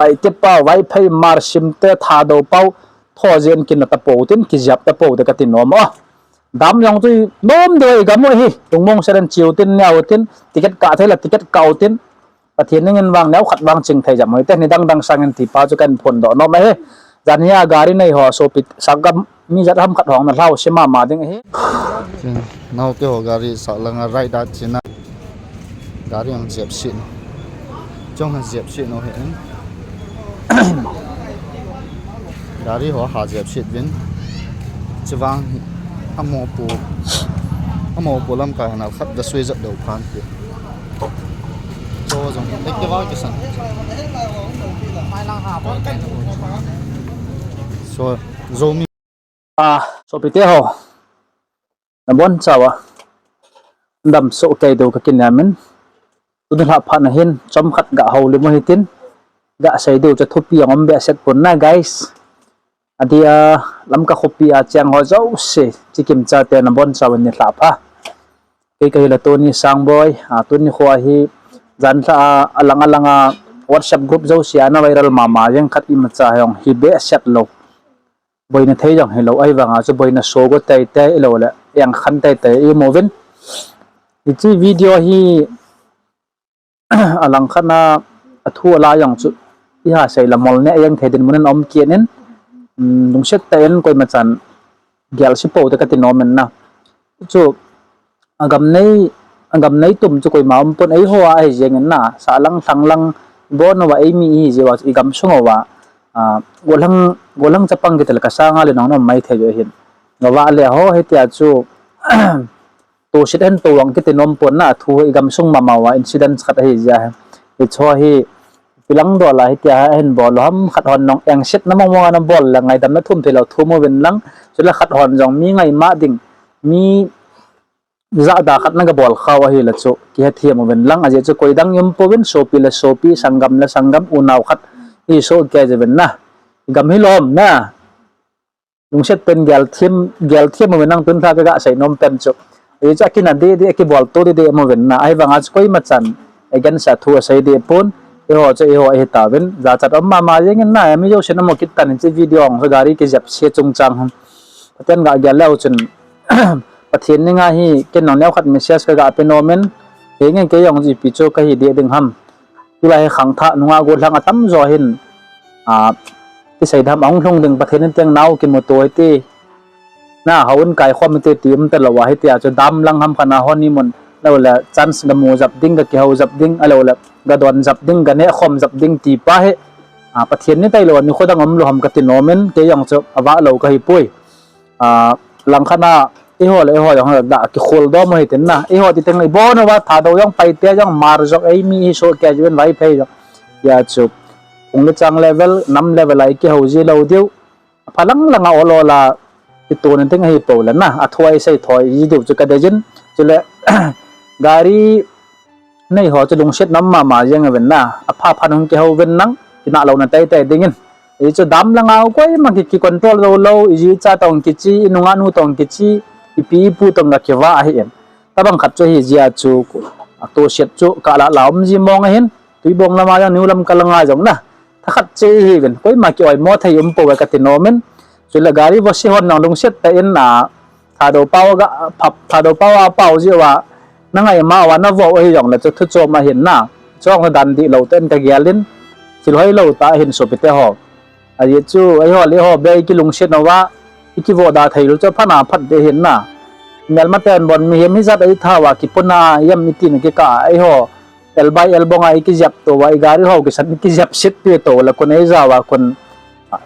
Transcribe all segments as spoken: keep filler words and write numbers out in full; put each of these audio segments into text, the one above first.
Paite pau, Vaiphei, Marsim te, Thadou pau, tho jen kin la tapou tin, kijap tapou te kati nom a. Dam jong chu nom deu i gam u hi, Lungmong seren chiu tin, neo tin, ticket kah thei la ticket kah u tin, Pathen ning in vang neo khat vang ching thei jam hoi te, ni dang dang sang in ti pa chu kan phon doh nom ahi. Jan hia gari nei ho, sopi, sangkam, mi jat ham khat hong na hlau se mama ding ahi. Nau te ho gari sa langa ride a china. Gari ang jep sit. Chong ha jep sit no he. Gari ho ha jep sit vin. Chivang amo pu. Amo pu lam kai hana khat da sui jat deu phan ti. Cho jong Activa kisan. So, Zomi. A, sopite ho. Nabon chawa. Dam so kei deu ka kin yamin. Tuni lha phat na hin, chomkhat ga houlim u hitin. Ga sei deu chu thupi ang om behseh pon na, guys. Adia, Lamka khopi a cheng ho jouse, chikim chate nabon chawa ni lha pha. Kei kahi la Tony Sangboi, a, tuni kho hi, jan lha a, alang alang a, WhatsApp group jouse a na viral mama jeng khat imacha jong hi behseh lou. Boina thei jong hilou, ahivanga chu boina so go teitei ilou le, eng khan teitei i movin. Hiche video hi, alang khat na, athu ala jong chu, iha sei la mol ne, eng thei dinmun in om kit in, um, lungset tah in koima chan, gel si pou te kati nom in na. Chu, agam nei, agam nei tum chu koima um pon eiho a ahi jeng in na, sahlang, lhanglang, bon uva eimi ihi jeh uva chu igam sung uva, a, golhang, golhang chapang kitel ka sanga le nong na um mai thei jo hin. Gava le ho hitia chu, toset hen to ang kiti nom pon na, thu igam sung mama uva incident khat ahi jeh ahi. Hicho hi, Pilang dol a hitia hin bol u ham, khat hon nong engset na mong mong a na bol le ngaidam na thum thei lou thum uvin lang, chule khat hon jong mi ngai ma ding, mi jahda khat na ga bol khau ahi le chu, kihethem uvin lang, ajeh chu koi dang um pouvin, sopi le sopi, sanggam le sanggam, unau khat, iso kei jeh uvin na, gam hilom na. Lungset pen gel them, gel them uvin lang tun lha ka ga sei nom pen chu. Hichu akina deh deh, akibol to deh deh uvin na. Ahivanga chu koima chan against a thu asei deh pon. Eiho chu eiho ahi tauvin. Jachat um mama jeng in na, mi jousen amu kit tan hiche video ong chu gari kijep se chungchang hon. Pathen ga gel leu chun. Pathen ninga hi ken nong neo khat message ka ga pe nom in. Henge kei jong ipi chu kahi deh ding ham. Tulai hi khangthah nunga golhang atam jo hin, a, ti sei dam ahung lhung ding Pathen in teng nau kimuto hiti. Na, hou in kai khom hiti ti um talou a hitia chu dam lang ham khat na honeymoon, lou le chance ga mu jap ding, ga kihou jap ding, alou le ga don jap ding, ga neh khom jap ding ti pa hi. A, Pathen ni tailou, nikho dang um lou ham kati nom in, kei jong chu avah lou kahi poi. A, lang khat na, eiho le eiho jong da kikhol dom u hitin na. Eiho ti teng le ibon uva Thadou jong Paite jong Hmar jong eimi hi so kei jeh uvin Vaiphei jong. Hia chu. Phung le chang level, nam level a i kihou ji lou diu. Apha lang lang a ol ol a i tun in teng ahi pou le na. Athu a i sei thoi ji diu chu ka dei jin. Chule gari Nei ho chu lungset nom mama jeng uvin na, apha phan hung kihou uvin lang, kinah louna teitei dingin. Hichu dam langa koima ki, ki control jou lou, iji icha tong kichi, inunga nu tong kichi, ipi ipu tong ga kivah ahi in. Tabang khat chu hijeh a chu, atohset chu, kalah la um ji mong ahin, Tuibong lama jong, New Lamka langa jong na. Thakhat che ihiuvin, koima ki oimo thei um pouve kati nom in. Chule gari vosi hon jong lungset tah in a, Thadou pau ga, pha, Thadou pau a pau jiuva, na ngai ma uva na vo u hijongle chu thu chom ahin na. Chong na dan dihlou tah in ka gel in, thil hoilou tah ahin sopite ho. Ajeh chu, eiho le eiho beh i kilungset uva, i kivoh da thei lou chu aphat na phat ding ahin na. Melma ten bon mihem hijat a i tha uva kipuna jem iti na kikah a eiho. El bai el bong a i kijep tou va, i gari ho kisan i kijep sit pi tou la kun ei ja va kun,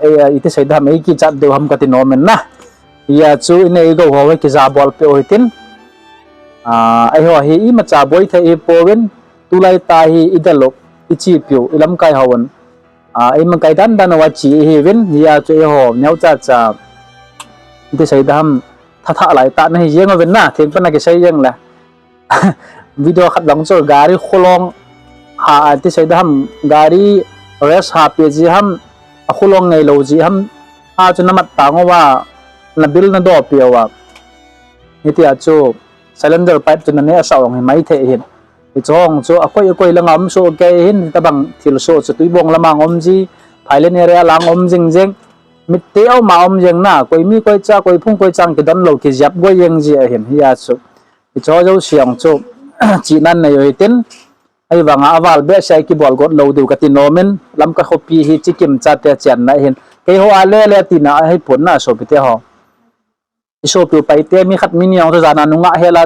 eh, iti sei dam ei kichat diu ham kati nom in na. Hia chu i nei gou ho hi kija bol peh u hitin. Ah, eiho hi imacha boi thei hi pouvin, tulai tah hi i del u, i chi piu, i lamkai ho un. Ah, imakai dan dan uva chi ihiuvin, hia chu eiho neocha cha. Iti sei dam, thatha lai tah na hi jeng uvin na, theng pan a kisei jeng le. Video khat jong chu gari khulong ha, iti sei dam, gari race ha pe ji ham, akhulong ngei lou ji ham, a chu na mat tang uva, na bil na do pe uva. Hitia chu cylinder pipe chu na neh asah ong hi mai thei hin. Hiche ho chu akoi akoi langa um soh kei hin, hitobang thilsoh chu Tuibong lama um ji, Phailen area lang um jing jeng. Mitte auma um jeng na, koi mi koi cha, koi phung koi chang kidon lou kijep goi jeng ji ahin, hia chu. Hiche ho jouse jong chu, chihnan nei u hitin, ahivanga aval behseh a kibol got lou diu kati nom in, Lamka khopi hi Chikim chate chenna ahin. Keiho a le le tina ahipon na sopite ho. I sopiu Paite mi khat mi ni jong chu jana nungah hela,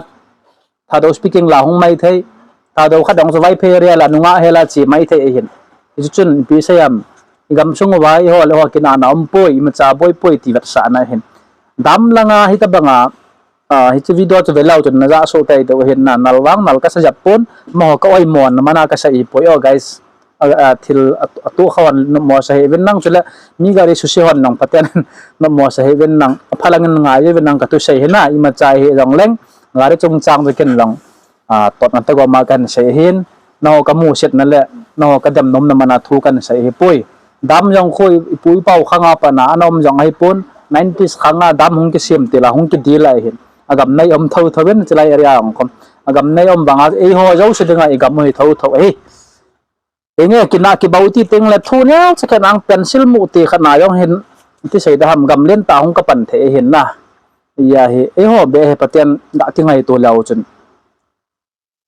Thadou speaking la hung mai thei. Thadou khat jong chu Vaiphei area la nungah hela che mai thei ahin. Hichu chun ipi sei ham, i gamsung uva eiho le eiho kinahna um poi, imacha boi poi ti vetsahna ahin. Dam langa hitobanga, ah, hiche video chu velou chun najah soh tei diu ahin na, nal vang nal kasa jep pon, amaho ka oimo na mana kasa ahipoi o guys. A, a, thil a, atoh khauva nopmo sa hih uvin lang chule, mi gari suse hon jong Pathen nopmo sa hih uvin lang, aphalangin ngai uvin lang kati sei ahi na, imacha hi jongleng, gari chungchang chu ken jong, a, totna tagom a kahin sei ahin, nangho kamusetna le, nangho kadem nomna mana thu kahin sei ahipoi. Dam jong khu i, ipu ipau khanga pat a ana um jong ahipon, nineties khanga dam hung kisem til a hung kidil ahin. Agam nei um thotho in chulai area jong khom. Agam nei um vanga eiho jouse dinga igam u hi thotho ahi. Hinge kinah kibou ti tengle thu neocha khen ang pencil mu ti khat na jong hin, ti sei da ham, gam lentah hung kapan thei ahin na. Hia hi, eiho beh hi Pathen ga kingaito leu chun,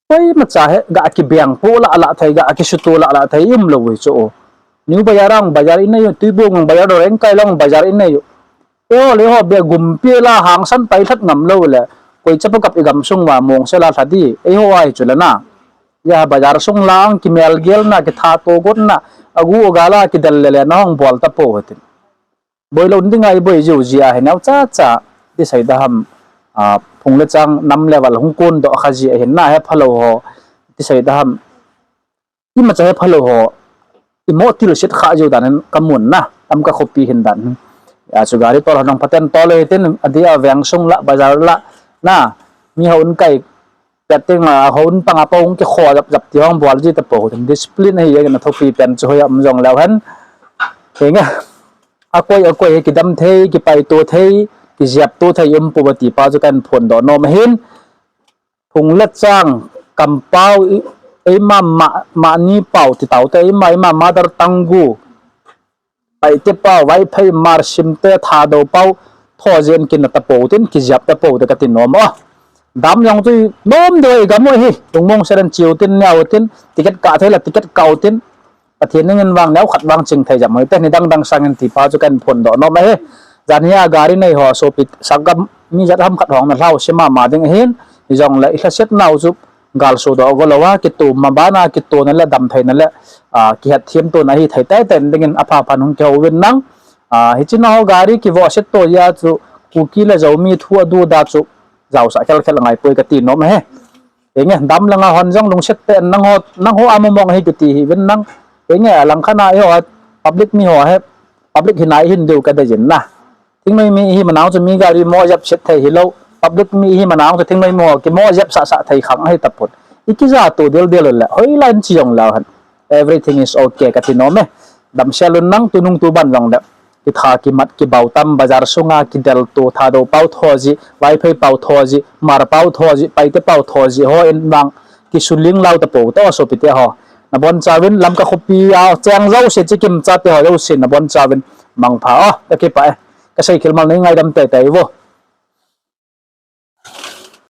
koimacha hi ga kibeng po lah lah thei, ga kisuto lah lah thei um lou hi chu. New Bazar ang bazar inei u, Tuibong ang bazar, Rengkai lang bazar inei u. Eiho le eiho beh gumpi la hangsan pai lhat ngam lou le, koi chapa kap igamsung uva mongsel a lha di, eiho a hi chu le na. Hia bazar sung lang kimelgelna, kithato gotna, agu agal a kidel le le nahung bol tapou hitin. Boilou dinga iboi jiu jia hi neocha cha, ti sei da ham, a, phung le chang nam level hung kondoh kha ji ahin na, hephalou ho, ti sei da ham, imacha hephalou ho, imo tilset kha jiu dan in kamun na, Lamka khopi hin dan. Achu gari tol ho jong Pathen tol hitin, adia veng sung la, bazar la, na, mi hon kai, pet tenga, hon panga pa hung kikho jap jap ti hung bol ji tapou, discipline ahi jeng in athopi pen chu hoi a um jongleu hen. Hinge, akoi akoi hi kidam thei, kipaito thei, kijepto thei um pouve ti pa chu kahin phondoh nom ahin. Phung le chang, kampao, i, eima ma, mani pao ti taute, eima, eima mother tongue gu, Paite pao, Vaiphei, Hmar, Simte, Thadou pao, tho jeh in kina tapou tin, kijep tapou te kati nom o. Dam jong chu nom deu igam u hi, lungmong sel in cheu tin, neo tin, ticket kah thei le ticket kah u tin, Pathen dingin vang neokhat vang ching thei jep u hite, nidang dang sangin ti pa chu kahin phondoh nom ahi. Jan hia gari nei ho sopi, sanggam mi jat ham khat hung nalhau se mama ding ahin, hijongle ilhasetnau chu galsodoh go louva, kitom ma bana kitona le damtheina le, a, kihetthem tona ahi thei teitei dingin apha phan hung kihou uvin lang. A, hiche nangho gari kivohset to jeh a chu Kuki le Zomi thu aduda chu jaosah khelkhel angaipoi kati nom ahi. Hinge, dam langa hon jong lungset tah in nangho, nangho a momong ahi kiti hih uvin lang. Hinge, alang khat a eiho public mi ho hi, public hina ihin diu kadei jin na. Thingnoi mi ihi manau chu mi gari mo jep set thei hilou, public mi ihi manau chu thingnoi mi ho kimo jep sah sah thei khang ahi tapon. Ikijato dildel u le hoilai in che jongleu hen, everything is okay kati nom e. Damsel un lang, tunung tuban jongle kitha kimat kibau tam, bazar sunga kidelto, Thadou pao tho jeh, Vaiphei pao tho jeh, Hmar pao tho jeh, Paite pao tho jeh ho in vang kisuling lau tapou tao sopite ho. Nabonchauvin Lamka khopi a cheng jouse, Chikim chate ho jouse nabonchauvin mangpha o, kakipah e. Kasei khel mal nei ngaidam teitei uvo.